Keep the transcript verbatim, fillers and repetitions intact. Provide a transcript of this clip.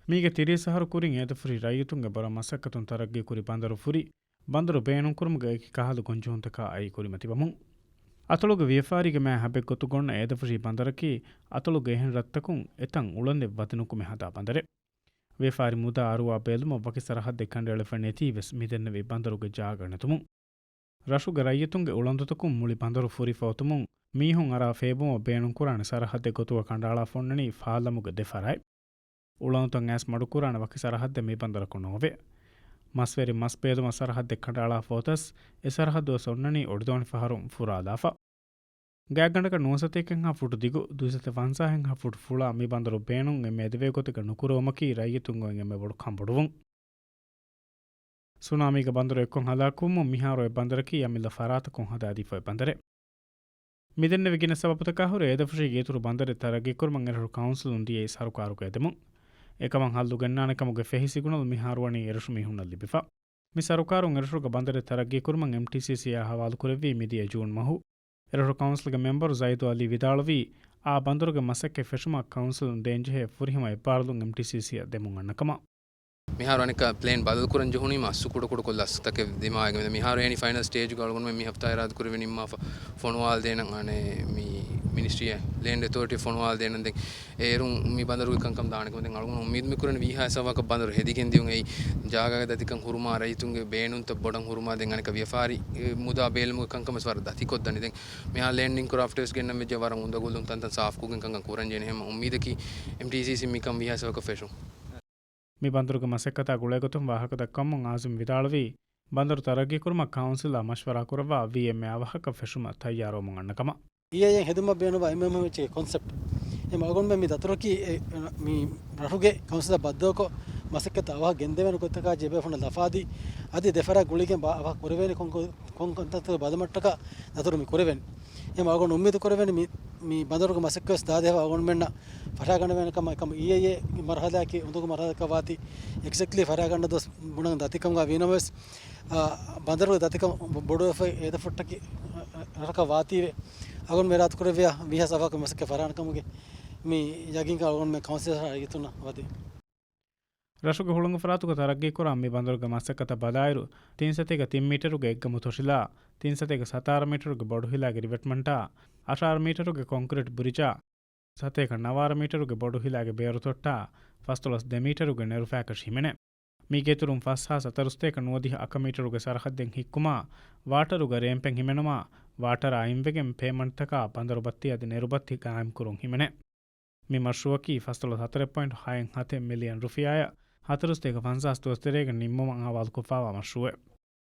މީގެ ތިރީސް އަހަރު ކުރިން އޭދަފުށި ރައްޔިތުންގެ ބޮޑަށް މަސައްކަތުން ތަރައްގީކުރި ބަނދަރު ފުރި، ބަނދަރު ބޭނުންކުރުމުގެ އެކި ކަހަލަ ގޮންޖެހުންތަކާ އައީ ކުރިމަތިވަމުން. އަތޮޅުގެ ވިޔަފާރީގެ މާތް ހަބެއް ގޮތުގަ އޮންނަ އޭދަފުށި ބަނދަރަކީ އަތޮޅުގެ އެހެން ރަށްތަކުން އެތަން އުޅަނދެއް ވަދެނުކުމެ ހަދާ ބަނދަރެއް. ވިޔަފާރި މުދާ އަރުވާ ބޭލުމަށް ވަކި ސަރަހައްދެއް ކަނޑައެޅިފަ ނެތީވެސް މިދެންނެވި ބަނދަރުގެ ޖާގަ ނެތުމުން. ރަށުގެ ރައްޔިތުންގެ އުޅަނދުތަކުން މުޅި ބަނދަރު ފުރިފަ އޮތުމުން މީހުން އަރާ ފޭބުމަށް ބޭނުންކުރާނެ ސަރަހައްދެއް ގޮތުގަ ކަނޑައަޅާފަ އޮންނަނީ ފާލަމުގެ ދެ ފަރާތް. އުޅަނދުތައް އައިސް މަޑުކުރާނެ ވަކި ސަރަހައްދެއް މި ބަނދަރަކު ނޯވޭ. މަސްވެރި މަސް ބޭލުމަށް ސަރަހައްދެއް ކަނޑައަޅާފަ އޮތަސް، އެ ސަރަހައްދުވެސް އޮންނަނީ އޮޑިދޯނި ފަހަރުން ފުރާލާފަ. ގާތްގަނޑަކަށް ނުވަސަތޭކައެއްހާ ފުޓު ދިގު، ދުއިސައްތަ ފަންސާހެއްހާ ފުޓު ފުޅާ މި ބަނދަރު ބޭނުން އެންމެ އެދެވޭ ގޮތެއްގަ ނުކުރެވުމަކީ ރައްޔިތުން އޮތް އެންމެ ބޮޑު ކަނބޮޑުވުން. ސުނާމީގެ ބަނދަރު އެއްކޮށް ހަލާކުވުމުން މިހާރު އެ ބަނދަރަކީ އަމިއްލަ ފަރާތަކުން ހަދާދީފަ އޮތް ބަނދަރެއް. މިދެންނެވި ގިނަ ސަބަބުތަކާ ހުރެ އޭދަފުށީގެ އިތުރު ބަނދަރެއް ތަރައްގީކުރުމަށް އެރަށު ކައުންސިލުން ދިޔައީ ސަރުކާރުގެ އެދެމުން. އެކަމަށް ހައްލު ގެންނާނެ ކަމުގެ ފެހި ސިގުނަލް މިހާރު ވަނީ އެރަށު މީހުންނަށް ލިބިފަ. މި ސަރުކާރުން އެރަށުގަ ބަނދަރެއް ތަރައްގީކުރުމަށް އެމްޓީސީސީއާ ހަވާލުކުރެއްވީ މިދިޔަ ޖޫން މަހު. އެރަށު ކައުންސިލްގެ މެމްބަރު ޒައިދު އަލީ ވިދާޅުވީ، އާ ބަނދަރުގެ މަސައްކަތް ފެށުމަށް ކައުންސިލުން ދޭންޖެހޭ ފުރިހަމަ އެއްބާރުލުން އެމްޓީސީސީއަށް ދެމުން އަންނަ ކަމަށް. މިހާރު އަނެއްކާ ޕްލޭން ބަދަލުކުރަން ޖެހުނީމާ ސުކުޑަކުޑަކޮށް ލަސްތަކެއް ދިމާވެގެން. މިހާރު އޭނި ފައިނަލް ސްޓޭޖުގަ އަޅުގަނޑުމެން މި ހަފްތާ އިރާދަކުރެވެނީ ނިންމާފަ ފޮނުވާލަދޭނަން އަނެއް މި މިނިސްޓްރީއަށް، ލޭންޑް އޮތޯރިޓީ ފޮނުވާލަދޭނަން ދެން އޭރުން މި ބަނދަރުގެ ކަންކަން ދާނެ ކަމަށް. ދެން އަޅުގަނޑު އުއްމީދު މިކުރަނީ ވީހާވެސް އަވަހަކަށް ބަނދަރު ހެދިގެން ދިޔުން އެއީ ޖާގާގެ ދަތިކަން ހުރުމާ ރައްޔިތުންގެ ބޭނުންތައް ބޮޑަށް ހުރުމާ ދެން އަނެއްކާ ވިޔަފާރި މުދާ ބޭލުމުގެ ކަންކަމަށް ވަރަށް ދަތިކޮށްދަނީ. ދެން މިހާ ލޭންޑް އިންކްރާފްޓް ވެސް ގެންނަން ވެއްޖެ ވަރަށް އުނދަގުލުން ތަންތަން ސާފުކޮށްގެން ކަންކަން ކުރަންޖެހޭނެ ހަމަ އުއްމީދަކީ އެމްޓީސީސީ މިކަން ވީހާވެސް އަވަހަކަށް ފެށުން. މި ބަނދަރުގެ މަސައްކަތާ ގުޅޭގޮތުން ވާހަކަ ދައްކަމުން އާޒިމް ވިދާޅުވީ، ބަނދަރު ތަރައްގީކުރުމަށް ކައުންސިލާ މަޝްވަރާކުރައްވާ ވީއެމްއޭ އަވަހަކަށް ފެށުމަށް ތައްޔާރުވަމުން އަންނަ ކަމަށް. އީއޭއިން ހެދުމަށް ބޭނުންވާ އެމްއެމްއެޗްގެ ކޮންސެޕްޓް. އެމަ އަޅުގަނޑުމެން މި ދަތުރަކީ އެ، މި ރަށުގެ ކައުންސިލާ ބައްދަލުކޮށް މަސައްކަތް އަވަހަށް ގެންދެވޭނެ ގޮތަކާ ޖެހޭ ބޭފުޅުންނަށް ލަފާދީ، އަދި ދެފަރާތް ގުޅިގެން ބާ-، އަވަހަށް ކުރެވޭނެ ކޮން ކޮ-، ކޮން ކަންތައްތަކެއް ބަލަމަށްޓަކާ ދަތުރު މި ކުރެވެން. އެމަ އަޅުގަނޑު އުއްމީދު ކުރެވެން މި، މި ބަނދަރުގެ މަސައްކަތް ވެސް ދާދޭހަވާ އަޅުގަނޑުމެންނަށް ފަށާގަނެވޭނެ ކަމަށް. އެކަމަ އީއޭއި މަރުހަލާއަކީ އުނދަގޫ މަރުހަލާއަކަށް ވާތީ އެގްޒެކްޓްލީ ފަށާގަންނަ ދުވަސް ބުނަން ދަތިކަމުގަ ވީނަމަވެސް، އާ، ބަނދަރުގެ ދަތިކަން ބޮޑުވެފައި އޭދަފުށްޓަކި ރަށަކަށް ވާތީވެ. އަޅުގަނޑު އިރާދަކުރެއްވިޔާ ވީހާވެސް އަވަހަކަށް މަސައްކަތް ފަށާނެ ކަމުގެ މި ޔަގީންކަން އަޅުގަނޑުމެން ކައުންސިލަރ ރައްޔިތުންނަށް ވަދެ. ރަށުގެ ހުޅަނގު ފަރާތުގަ ތަރައްގީކުރާ މި ބަނދަރުގެ މަސައްކަތަށް ބަލާއިރު، ތިން ސަތޭކަ ތިން މީޓަރުގެ އެއްގަމު ތޮށިލާ، ތިން ސަތޭކަ ސަތާރަ މީޓަރުގެ ބޮޑުހިލާގެ ރިވެޓްމަންޓާ، އަށާރަ މީޓަރުގެ ކޮންކްރީޓް ބުރިޖާ، ސަތޭކަ ނަވާރަ މީޓަރުގެ ބޮޑުހިލާގެ ބޭރުތޮއްޓާ، ފަސްދޮޅަސް ދެ މީޓަރުގެ ނެރުފައިކަށި ހިމެނޭ. މީގެއިތުރުން ފަސްހާސް ސަތަރުސަތޭކަ ނުވަދިހަ އަކަ މީޓަރުގެ ސަރަހައްދެއް ހިއްކުމާ، ވާޓަރުގަ ރޭމްޕެއް ހިމެނުމާ، ވާޓަރާ އިންވެގެން ޕޭމަންޓްތަކާ ބަނދަރުބައްތި އަދި ނެރުބައްތި ގާއިމްކުރުން ހިމެނޭ. މި މަޝްރޫއަކީ ފަސްދޮޅަސް ހަތަރެއް ޕޮއިންޓް ހަތެއް މިލިއަން ރުފިޔާއަށް ހަތަރުސަތޭކަ ފަންސާސް ދުވަސް ތެރޭގަ ނިންމުމަށް އަހުވާލުކޮށްފައިވާ މަޝްރޫއެއް.